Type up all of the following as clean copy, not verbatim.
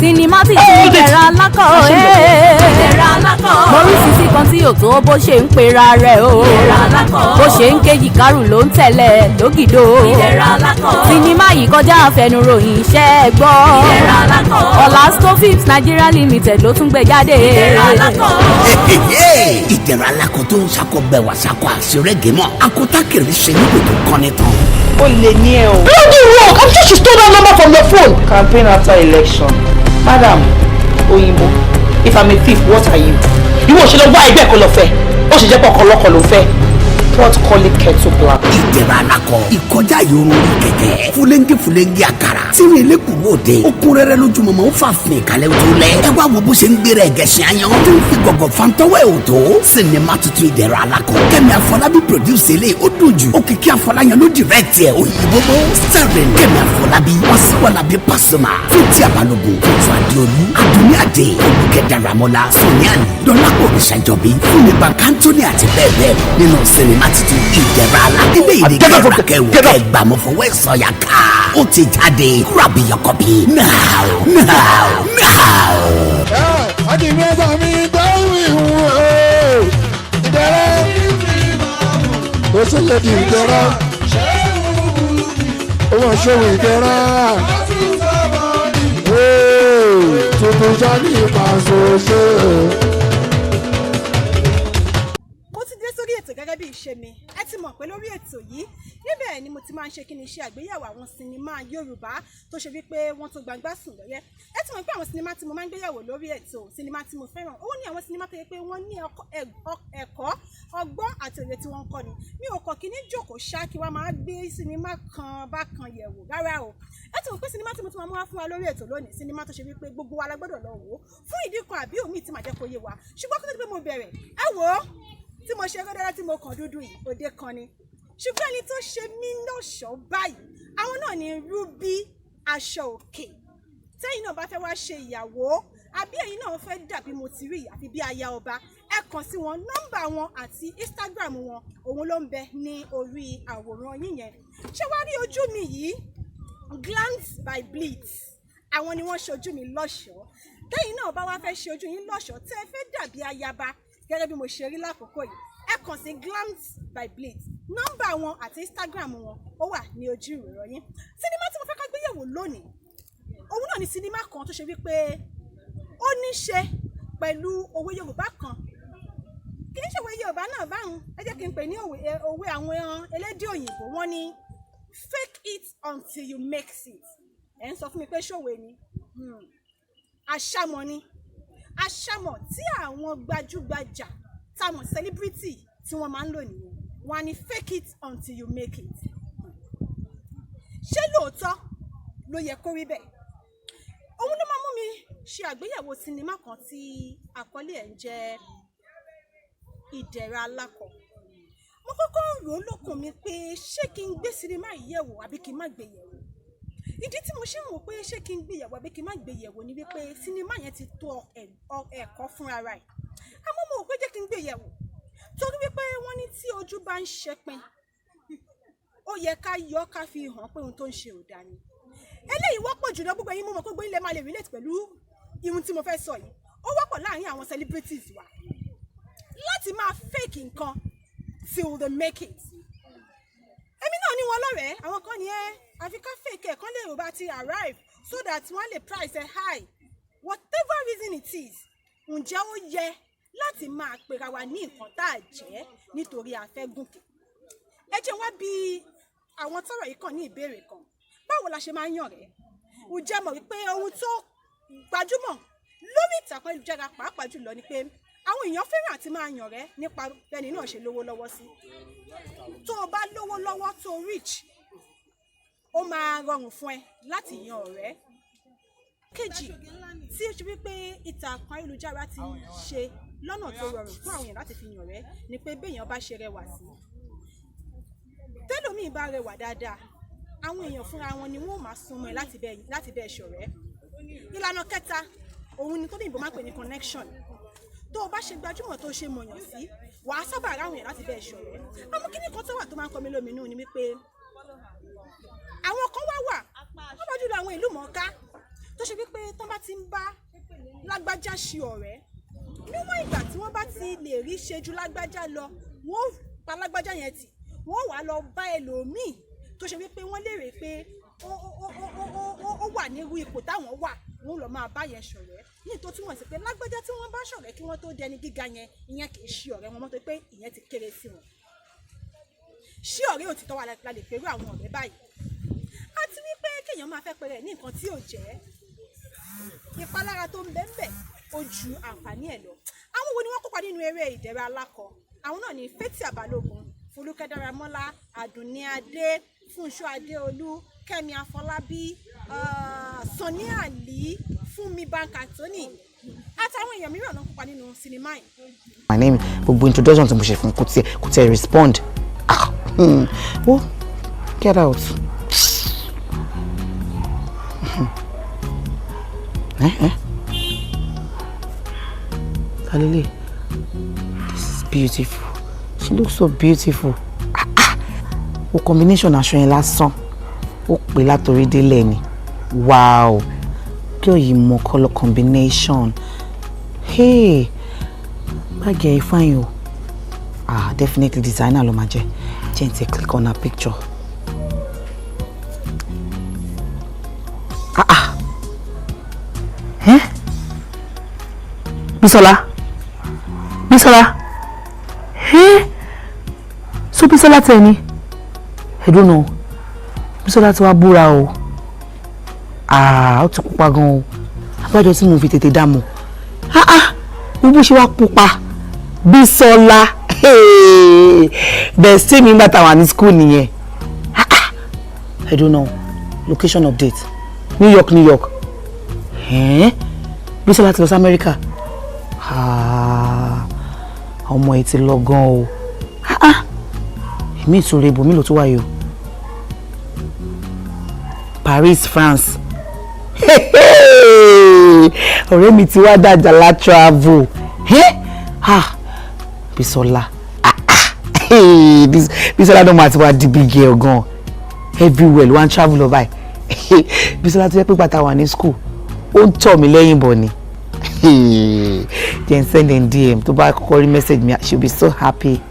Sinimá ti tún Ìdẹ̀ra Alákọ̀. Ìdẹ̀ra Alákọ̀. Mo rí sisi kan tí yóò tó bó ṣe ń pera rẹ̀ o. Ìdẹ̀ra Alákọ̀. Bó ṣe ń kéjì kárù ló ń tẹ̀lé lógìdó. Ìdẹ̀ra Alákọ̀. Sinimá yìí kọjá àfẹnuròyìn, iṣẹ́ gbọ́. Ìdẹ̀ra Alákọ̀. Ọ̀làsco Films Nigeria Limited ló tún gbé jáde. Ìdẹ̀ra Alákọ̀. Ìdẹ̀ra Alákọ̀ tó ń ṣakọ bẹ̀wà ṣakọ àṣírẹ́gẹ̀mọ́ akótákìrì ṣe níbi tó kọ́ni tán. Ó lè ní ẹ o. Bloody work! I'm sure she stole that number from your phone. Campaign after election. Madam Oyinbo, if I'm a thief, what are you? Ìwọ ò ṣe lọ wá ẹgbẹ́ kan lọ fẹ́. Ó ṣe jẹ́ pọ̀ ọkọ ló fẹ́. Pot call it kettle black. Ìdẹ̀ra Alákọ̀ ìkọjá ìrora orí kẹ̀kẹ́, fúlẹ́ńgì fúlẹ́ńgì àkàrà sínú ilé kùrú òde, ó kún rẹ́rẹ́ lójúmọmọ, ó fà fún ìkàlẹ̀ tó lẹ̀. Ẹ wá wo bó ṣe ń gbéra ẹ̀gẹ̀sìn ayan tó ń fi gọ̀gọ̀ fantọ́wọ́ ẹ̀ ò tó. Sinimá tuntun Ìdẹ̀ra Alákọ̀, Kẹ́mi Àfọlábí produce eléyìí, ó dùn jù. Òkìkí Àfọláyàn ló direct ẹ̀, òyìnbó bó starring Kẹ́mi Àfọlábí, Wasiu Alabi Pasuma, Fathia Balogun, Tuntun Adéolú, Adúnní Adé, Olùkẹ́ Daramọ́lá, Sọ̀ní Àlì, Dọ́lápọ̀ Òrìṣàjọbí, Fúnmi Bankantoni àti bẹ́ẹ̀ bẹ́ẹ̀ lọ nínú sinimá tuntun Ìdẹ̀ra Alákọ̀. Eléyìí ni kẹ́ra kẹ́wò kẹ́gbàmọ́ fọwọ́ ìsọ̀yà ká. Ó ti jáde, grab your copy now now now. Àdìmẹ́ta mi dáhùn ìhùn ìdẹ̀rẹ́ ó sì lè di ìdẹ̀rẹ́ ó wọ́n ṣòwò ìdẹ̀rẹ́ tuntun jáde ìpàṣẹ ṣe. Mo ti dé sórí ètò gẹ́gẹ́ bí ìṣe mi. Ẹ ti mọ̀ pé lórí ètò yìí, níbẹ̀ ni mo ti máa ń ṣe kí ni, ṣe àgbéyẹ̀wò àwọn sinimá Yorùbá tó ṣe wípé wọ́n tó gbangba sùn lọ́yẹ́. Ẹ ti mọ̀ pé àwọn sinimá tí mo máa ń gbéyẹ̀wò lórí ètò, sinimá tí mo fẹ́ràn, ó ní àwọn sinimá tó yẹ pé wọ́n ní ẹ̀kọ́, ọgbọ́n àti òye tí wọ́n ń kọ́ ni. Mi ò kọ̀ kí ní jòkó ṣá kí wọ́n máa gbé sinimá kan bá kan yẹ̀wò rárá o. Ẹ ti mọ̀ pé sinimá tí mo tún máa mú wá fún wa lórí ètò lónìí, sinimá tó ṣe wípé gbogbo wa la gbọ́dọ̀ lọ wò ó fún ìdí kan àbí òmíì tí màá jẹ́ kó yé wa. Ṣùgbọ́n kó tó di pé mo bẹ̀rẹ̀, ẹ wò ó, tí mo ṣe rẹ́dẹ́rẹ́ tí mo kàn dúdú yìí, òde kan ni. Ṣùgbọ́n ẹni tó ṣe mí lọ́ṣọ̀ọ́ báyìí, àwọn náà ni Ruby Aṣọ Òkè. Tẹ́yìn náà bá fẹ́ wá ṣe ìyàwó, àbí ẹ̀yin náà fẹ́ dàbí mo ti rí, àfi bí aya ọba, ẹ kàn sí wọn. Nọ́mbà wọn àti Instagram wọn, òun ló ń bẹ ní orí àwòrán yín yẹn. Ṣé wàá rí ojú mi yìí? Glance by Blitz, àwọn ni wọ́n ṣojú mi lọ́ṣọ̀ọ́. Tẹ́yìn náà bá wá fẹ́ ṣe ojú yín lọ́ṣọ̀ọ́, tẹ́ ẹ fẹ́ dàbí ayaba gẹ́gẹ́ bí mo ṣe rí lákòókò yìí, ẹ kàn sí Glance by Blitz. Nọ́mbà wọn àti Instagram wọn, ó wà ní ojú ìwòran yín. Sinimá tí mo fẹ́ ká gbéyẹ̀wò lónìí, òun náà ni sinimá kan tó ṣe wípé ó ní ṣe pẹ̀lú òwe Yorùbá kan. Kì í ṣe òwe Yorùbá náà báwọn, ẹ jẹ́ kí n pè ní òwe àwọn elédè òyìnbó. Wọ́n ní "Fake it until you make it." Ẹ̀ ń sọ fún mi pé ṣòwe ni? Àṣàmọ̀ ni, àṣàmọ̀ tí àwọn gbajúgbajà táwọn celebrity tí wọ́n máa ń lò nìyẹn. Wọ́n á ní "Fake it until you make it." Ṣé lóòótọ́ ló yẹ kó rí bẹ́ẹ̀? Òun ló máa mú mi ṣe àgbéyẹ̀wò sinimá kan tí àkọlé ẹ̀ ń jẹ́ Ìdẹ̀ra Alákọ̀. Mo kọ́kọ́ ń rò ó lọ́kàn mi pé ṣé kí n gbé sinimá yìí yẹ̀wò àbí kí n má gbé yẹ̀wò. Ìdí tí mo ṣe ń wò pé ṣé kí n gbé yẹ̀wò àbí kí n má gbé yẹ̀wò ni wípé sinimá yẹn ti tó ẹ̀kọ́ fúnra rẹ̀. Àmọ́ mo rò pé jẹ́ kí n gbé yẹ̀wò torí wípé wọ́n ní tí ojú bá ń ṣẹpin, ó yẹ ká yọ ká fi hàn pé ohun tó ń ṣe ò dáa ni. Eléyìí wọ́pọ̀ jùlọ. Gbogbo ẹ̀yin, mo mọ̀ pé gbogbo ilẹ̀ máa lè relate pẹ̀lú ihun tí mo fẹ́ sọ yìí. Ó wọ́pọ̀ láàrin àwọn celebrities wa láti máa fake nǹkan till they make it. Èmi náà ní wọn lọ́rẹ̀ẹ́. Àwọn kan ní ẹ àfi ká fake ẹ̀ kán lè rò bá ti arrive so that wọ́n lè price ẹ̀ high. Whatever reason it is, ǹjẹ́ ó yẹ láti máa pera wa ní nǹkan tá a jẹ́ nítorí a fẹ́ gùnkè? Ẹ jẹ́ wá bí àwọn tọ́rọ̀ yìí kàn ní ìbéèrè kan: báwo la ṣe máa ń yàn rẹ̀? Ǹjẹ́ mọ̀ wípé ohun tó gbajúmọ̀ lórí ìtàkùn ayélujára pàápàá jùlọ ni pé àwọn èèyàn fẹ́ràn àti máa yàn rẹ́ nípa bẹ́ni náà ṣe lówó lọ́wọ́ sí? Tó o bá lówó lọ́wọ́, tó rich, ó máa rọrùn fún ẹ láti yan ọ̀rẹ́. Kejì tí ó ṣe wípé ìtàkùn ayélujára ti ń ṣe lọ́nà tó rọrùn fún àwọn èèyàn láti fi yàn rẹ́ ni pé béèyàn bá ṣe rẹwà sí. Tẹ́lòmíì bá rẹwà dáadáa, àwọn èèyàn fúnra wọn ni wọ́n máa súnmọ́ ẹ láti bẹ́ẹ̀ ṣọ̀rẹ́. Ìlànà kẹta, òun ni tóyìnbó máa ń pè ní connection. Tó o bá ṣe gbajúmọ̀, tó o ṣe mọ̀yàn sí, wàá sábà ráwọn èèyàn láti bẹ́ẹ̀ ṣọ̀rẹ́. Àmọ́ kíní kan tó wà tó máa ń kọ mí lóminú ni wípé àwọn kan wá wà, wọ́n bá jùlọ àwọn ìlú mọ̀ọ́ká tó ṣe wípé tán bá ti ń bá lágbájá ṣe ọ̀rẹ́. Níwọ̀n ìgbà tí wọ́n bá ti lè rí ṣe ju lágbájá lọ, wọ́n ó pa lágbájá yẹn tì, wọ́n wàá lọ bá ẹlòmíì tó ṣe wípé wọ́n lérè pé ó wà nírú ipò táwọn wà, wọ́n lọ máa bá yẹn ṣọ̀rẹ́. Ní tó túmọ̀ sí pé lágbájá tí wọ́n bá ṣọ̀rẹ́ kí wọ́n tó dẹni gíga yẹn, ìyẹn kì í ṣe ọ̀rẹ́ wọn mọ́, tó pé ìyẹn ti kéré sí wọn. Ṣé ọ̀rẹ́ òtítọ́ wà la lè pẹ̀lú àwọn ọ̀rẹ́ báyìí? Àti wípé kéèyàn máa fẹ́ pẹ̀rẹ̀ ní nǹkan tí ò jẹ́, ìpalára tó ń bẹ ń bẹ ó ju àǹfààní ẹ̀ lọ. Àwọn wo ni wọ́n kópa nínú eré Ìdẹ̀ra Alákọ? Àwọn náà ni Fathia Balogun, Folúkẹ́ Dáramọ́lá, Àdùnní Adé, Fúnṣọ́ Adéolú, Kẹ́mi Afọlábí, Sunny Ali, Fúnmi Bank-Anthony àtàwọn èèyàn mìíràn náà kópa nínú sinimá yìí. My name, gbogbo introduction tí mo ṣe fún kò tiẹ̀ respond. Ah, oh, get out. Eh, eh. Talele, this is beautiful. She looks so beautiful. Ah, ah. O combination aṣọ yẹn lásán. Ó pè látòrí délẹ̀ ni. Wow. Girl yìí mọ colour combination. Hey, báàgì ẹ̀ fine o. Ah, definitely designer ló máa jẹ́. Jẹ́ n ti click on her picture. Ah ah. Eh? Bisola. Bisola. Eh? So Bisola tẹ̀ ni? I don't know. Bisola ti wá búra o. Ah, ó ti pupa gan o. Abájọ tí mo fi tètè dá mọ̀. Ah ah, wo bó ṣe wá pupa. Bisola. Hey! Bestie mi nígbà táwa ní school nìyẹn. Ah ah. I don't know. Location update. New York, New York. Eh? Bisola ti lọ sí America. Ah, ọmọ yìí ti lọ gan o. Ah ah. Èmi ìtura ibòmí ló tún wáyé o. Paris, France. Ọ̀rẹ́ mi ti wá dàjàlá travel. Eh? Ah, Bisola. Ah ah. Hey, Bisola náà máa ti wá di big girl gan. Everywhere ló wá ń travel lọ báyìí. Bisola tó yẹ pé bàtà wà ní school, ó ń tọ̀ mí lẹ́yìn bọ̀ ni. Then send in DM, tó bá kọ́kọ́ rí message mi, she'll be so happy.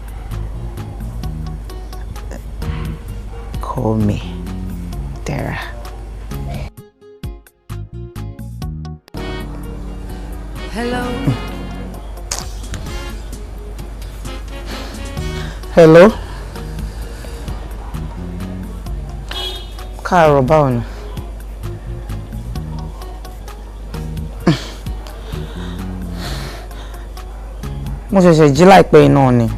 Call me, Dara. Hello. Hello. Káàárọ̀, báwo ni? Mo ṣẹ̀ṣẹ̀ jí láìpẹ́ iná ni.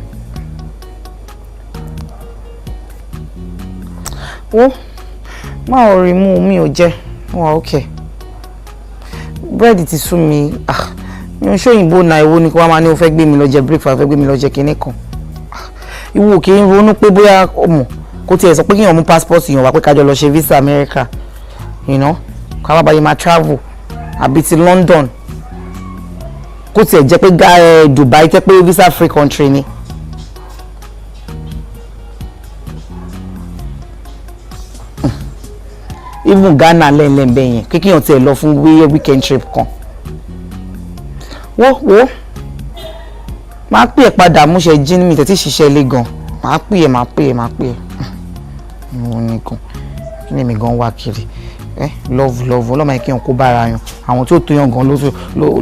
Wo, má ò rí mú mi ò jẹ́, wà ókè. Búrẹ́dì ti sú mi. Ah, mi ò ṣòyìnbó náà, ìwọ ni kí wọ́n máa ní o fẹ́ gbé mi lọ jẹ breakfast, fẹ́ gbé mi lọ jẹ kinní kan. Ìwọ kì í ronú pé bóyá ọmọ kò tiẹ̀ sọ pé kíyàn mú passport yàn wá pé kájọ lọ ṣe visa America, ká wá báyìí máa travel àbí ti London, kó tiẹ̀ jẹ́ pé Dubai tẹ́ pé visa free country ni. Even Ghana lẹ́ẹ̀lẹ́ bẹ́ẹ̀ yẹn, kí kíyàn tiẹ̀ lọ fún weekend trip kan. Wo wo, máa pè é padà, mo ṣe jí ní mi tẹ̀tí ṣiṣẹ́ ilé gan. Máa pè é, máa pè é, máa pè é. Mo nìkan kí ni èmi gan wá kiri ẹ? Love, love, ọlọ́mọ yẹn kí n kó bára yan àwọn tí ó tó yan gan ló ló.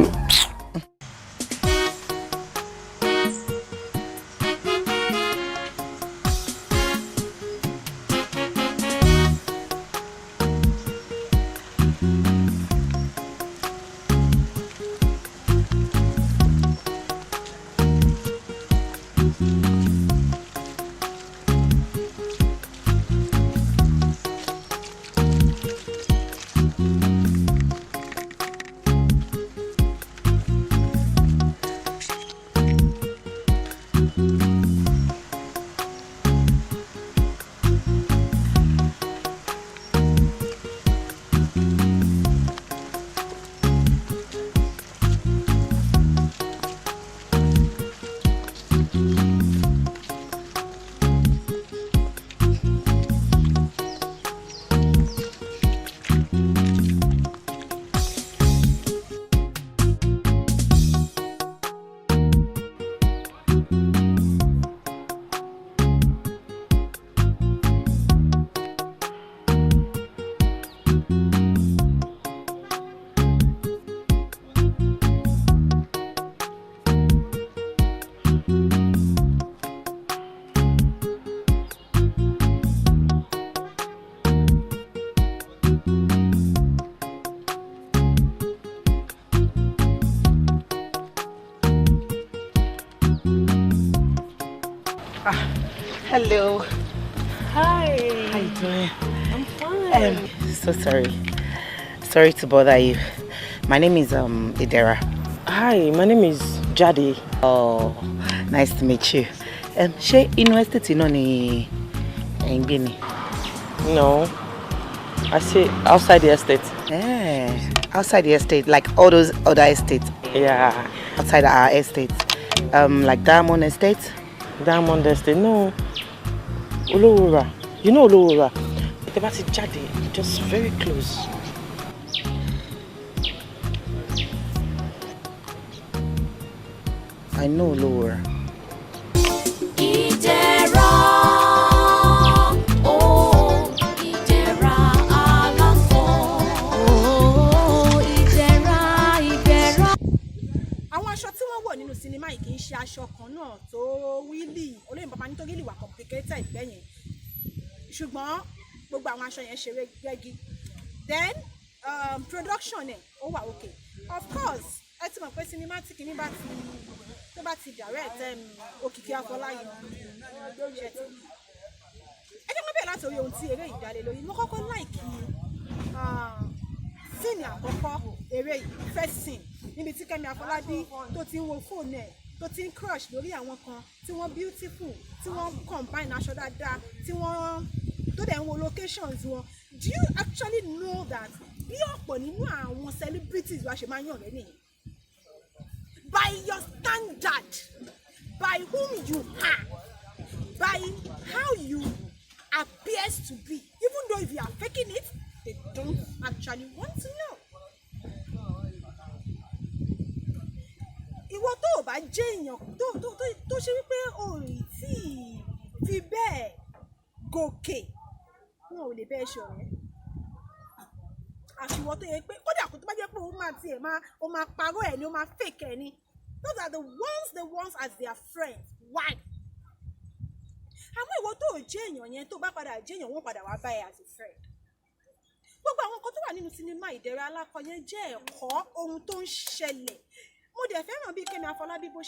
Hello. Hi. How you doing? I'm fine. So sorry. Sorry to bother you. My name is Idera. Hi, my name is Jade. Oh, nice to meet you. Ṣé inú estate náà ni ẹ̀ ń gbé ni? No. I say outside the estate. Yeah, outside the estate, like all those other estates. Yeah. Outside our estate. Like Diamond Estate? Diamond Estate. No. Olówóra. You know Olówóra? Tẹ́ bá ti jáde, just very close. I know Olówóra. Ìdẹ̀ra, ó ìdẹ̀ra alákọ̀. Ó ìdẹ̀ra, ìdẹ̀ra. Àwọn aṣọ tí wọ́n wọ̀ nínú sinimá yìí kì í ṣe aṣọ kan náà tó really olóyìnbó máa ní tó really wà complicated bẹ́yẹn, ṣùgbọ́n gbogbo àwọn aṣọ yẹn ṣeré gbẹ́gí. Then production ẹ̀, ó wà okay. Of course, ẹ ti mọ̀ pé sinimá tí kìíní bá ti tó bá ti direct, Òkìkí Afọláyan ṣe ti ẹ jẹ́ wọ́n bẹ̀rẹ̀ láti orí ohun tí eré yìí dá lé lórí. Mo kọ́kọ́ like scene àkọ́kọ́ eré yìí, first scene, níbi tí Kẹ́mi Afọlábí tó ti ń wo fóònù ẹ̀, tó ti ń crush lórí àwọn kan tí wọ́n beautiful, tí wọ́n combine aṣọ dáadáa, tí wọ́n tó dẹ̀ ń wo locations wọn. Do you actually know that bí ọ̀pọ̀ nínú àwọn celebrities wa ṣe máa ń yàn rẹ́ nìyẹn? By your standard, by whom you are, by how you appears to be, even though if you are faking it, they don't actually want to know. Ìwọ tó o bá jẹ́ èèyàn tó ṣe wípé o ì tí ì fi bẹ́ẹ̀ gòkè, wọn ò lè bẹ́ẹ̀ ṣọ̀rẹ́. Àfiwọ́ tó yẹ pé kódà kó tó bá jẹ́ pé òun máa tiẹ̀ máa o máa parọ́ ẹ̀ ni, o máa fake ẹ̀ ni, those are the ones they want as their friends. Why? Àmọ́ ìwọ tó ò jẹ́ èèyàn yẹn, tó bá padà jẹ́ èèyàn, wọ́n padà wá bá ẹ as a friend. Gbogbo àwọn nǹkan tó wà nínú sinimá Ìdẹ̀ra Alákọ yẹn jẹ́ ẹ̀kọ́ ohun tó ń ṣẹlẹ̀. Mo dẹ̀ fẹ́ràn bí Kẹ́mi Afọlábí bó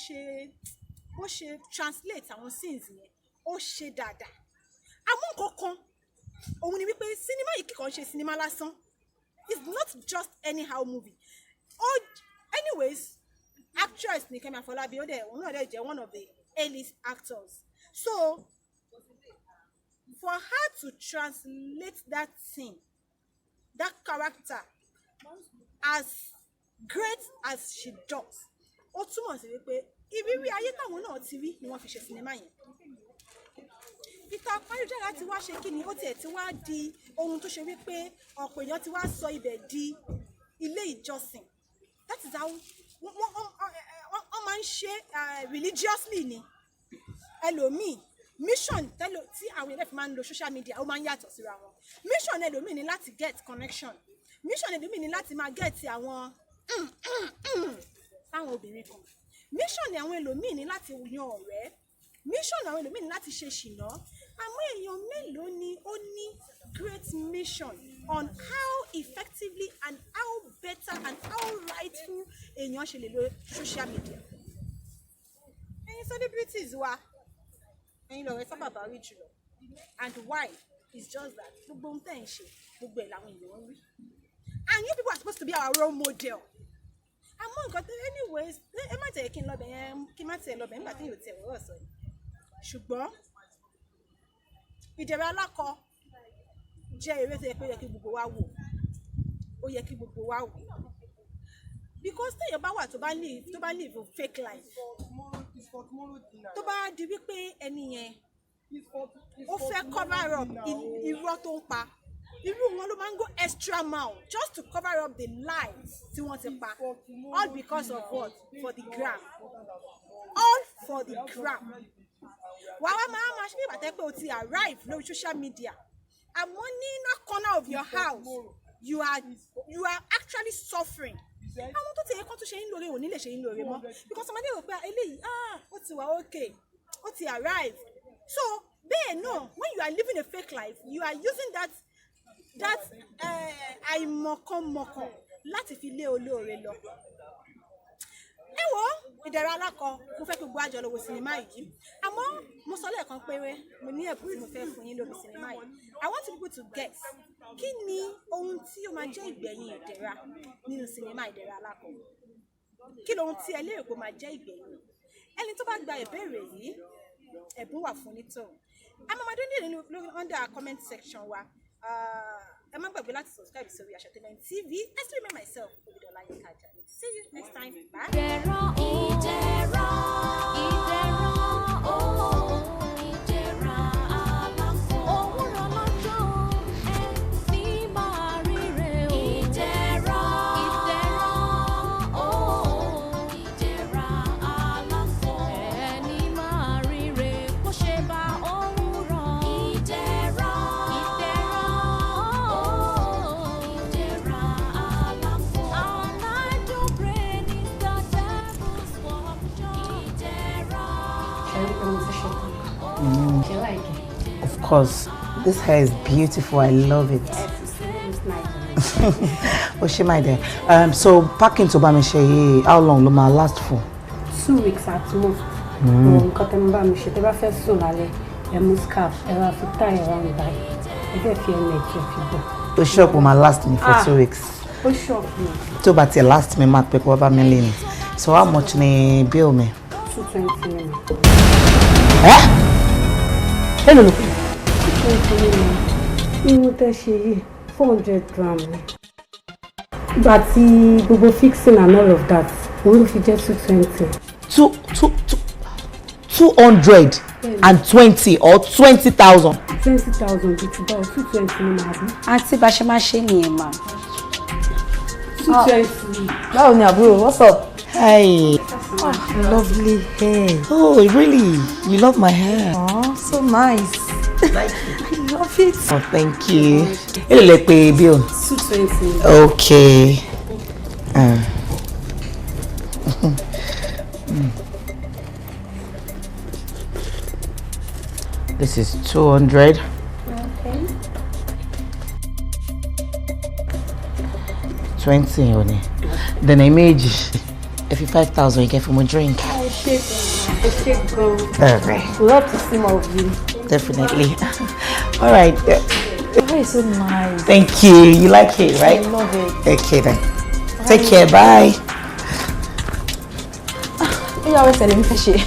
ṣe translate àwọn scenes yẹn, ó ṣe dáadáa. Àmọ́ nǹkan kan òun ni wípé sinimá yìí kìkan ṣe sinimá lásán. It's not just anyhow movie. Oh, anyways, actress ni Kẹ́mi Afọlábí, ó dẹ̀ òun náà dẹ̀ jẹ́ one of the A-list actors, so for her to translate that scene, that character, as great as she does, ó túmọ̀ sí wípé ìrírí ayé táwọn náà ti rí ni wọ́n fi ṣe sinimá yẹn. Ìtàkùn ayélujára ti wá ṣe kí ni, ó tiẹ̀ ti wá di ohun tó ṣe wípé ọ̀pọ̀ èèyàn ti wá sọ ibẹ̀ di ilé ìjọsìn. That is how wọ́n máa ń ṣe religiously ni. Ẹlòmíì, mission tẹ́lò tí àwọn èèyàn fi máa ń lo social media, ó máa ń yàtọ̀ síra wọn. Mission ẹlòmíì ni láti get connection. Mission ẹlòmíì ni láti máa get àwọn fáwọn obìnrin kan. Mission àwọn ẹlòmíì ni láti yan ọ̀rẹ́. Mission àwọn ẹlòmíì ni láti ṣe ṣìnà. Àmọ́ èèyàn mélòó ni ó ní great mission on how effectively and how better and how rightful èèyàn ṣe lè lo social media? Ẹ̀yin celebrities wa, ẹ̀yin lọ̀rẹ́ sábà bá rí jùlọ. And why is just that gbogbo ohun tẹ́ ń ṣe, gbogbo ẹ̀ làwọn èèyàn ń rí, and you people are supposed to be our role model. Àmọ́ nǹkan tó, anyways, ẹ má tẹ̀ kí n lọ bẹ̀ yẹn, kí n má tẹ̀ lọ bẹ̀ nígbà tí yóò tẹ̀ ọ̀rọ̀ sọ yìí. Ṣùgbọ́n Ìdẹ̀ra Alákọ jẹ́ eré tó yẹ pé ó yẹ kí gbogbo wa wò, ó yẹ kí gbogbo wa wò, because téèyàn bá wà tó bá live a fake life, tó bá di wípé ẹni yẹn ó fẹ́ cover up irọ́ tó ń pa, irú wọn ló máa ń go extra mile just to cover up the lies tí wọ́n ti pa, all because of what? For the gram, all for the gram. Wàá wá máa ṣe bí ìbàtẹ́ pé o ti arrive lórí social media, àmọ́ ní inner corner of your house, you are actually suffering. Àwọn tó ti yẹ kó tún ṣe yín lóore ò ní lè ṣe yín lóore mọ́, because ọmọdé rò pé eléyìí, ah, ó ti wà okay, ó ti arrive. So bẹ́ẹ̀ náà, when you are living a fake life, you are using that àìmọ̀kànmọ̀kàn láti fi lé olóore lọ. Ẹ wo, Ìdẹ̀ra Alákọ, mo fẹ́ kí gbogbo àjọ lọ wo sinimá yìí. Àmọ́ mo sọ lẹ́ẹ̀kan péré, mo ní ẹ̀bùn tí mo fẹ́ fún yín lórí sinimá yìí. I want people to guess, kí ni ohun tí ó máa jẹ́ ìgbẹ̀yìn Ìdẹ̀ra nínú sinimá Ìdẹ̀ra Alákọ? Kí lohun tí ẹ lérò pé ó máa jẹ́ ìgbẹ̀yìn? Ẹni tó bá gba ìbéèrè yìí, ẹ̀bùn wà fún onítọ̀hún. Amamadé ní lórí under comment section wa. Ẹ má gbàgbé láti subscribe sórí Àṣàtẹ̀lẹ̀ TV. I still remain myself, Obidola Yinka Ajani. See you next time. Bye. Ìdẹ̀ra, ìdẹ̀ra, ìdẹ̀ra, ooo, ìdẹ̀ra alákọ̀. Òwúrọ̀ lọ́jọ́ ẹni máa ríre o. Ìdẹ̀ra, ìdẹ̀ra, ooo, ìdẹ̀ra alákọ̀. Ẹni máa ríre kó ṣe bá òwúrọ̀. Ìdẹ̀ra, ìdẹ̀ra, ooo, ìdẹ̀ra alákọ̀. Alájò brain is the devil's workshop. Ìdẹ̀ra. Ṣe like it? Of course, this hair is beautiful. I love it. It's nice. O ṣé, my dear. So packing tó bá mi ṣe yìí, how long ló máa last for? 2 weeks at most. Nǹkan tẹ́ mo bá mi ṣe, tẹ́ bá fẹ́ sùn lálẹ́, ẹ mú scarf, ẹ wá fi tie around báyìí, ẹ dẹ̀ fi ẹnu ẹ̀kẹ́ fi bọ̀. O sure pé ó máa last me for Ah. 2 weeks? Ó sure mi. Tó bá tiẹ̀ last me, máa pẹ́ kó wá bá mi lé ni. So how much ni bill mi? 220 naira. Ẹ́, èló ló pè? 220 naira. Irun tẹ́ ṣe yìí, 400 gram ni. Ìgbà tí gbogbo fixing and all of that, òun ló fi jẹ́ 220. Two two two 220 or 20,000? 20,000 bíi ti báwo? 220 ni màá bí. Àǹtí, bá ṣe máa ṣe nìyẹn mà. 220. Báwo ni àbúrò? What's up? Hi. Lovely hair. Oh, really? You love my hair? Oh, so nice. I love it. Oh, thank you. Èló lẹ pè bill? 220. Okay. This is 200. Okay. 20 òní. Then méjì. Ẹ fi 5,000 you get for my drink. Ẹ ṣé gan. Ẹ ṣé gan. Okay. Love to see more of you. Definitely. All right. Your hair is so nice. Thank you. You like it, right? I love it. Okay then. Take care. Bye. Ó yà wẹ́sẹ̀ lèmi fẹ́ ṣe.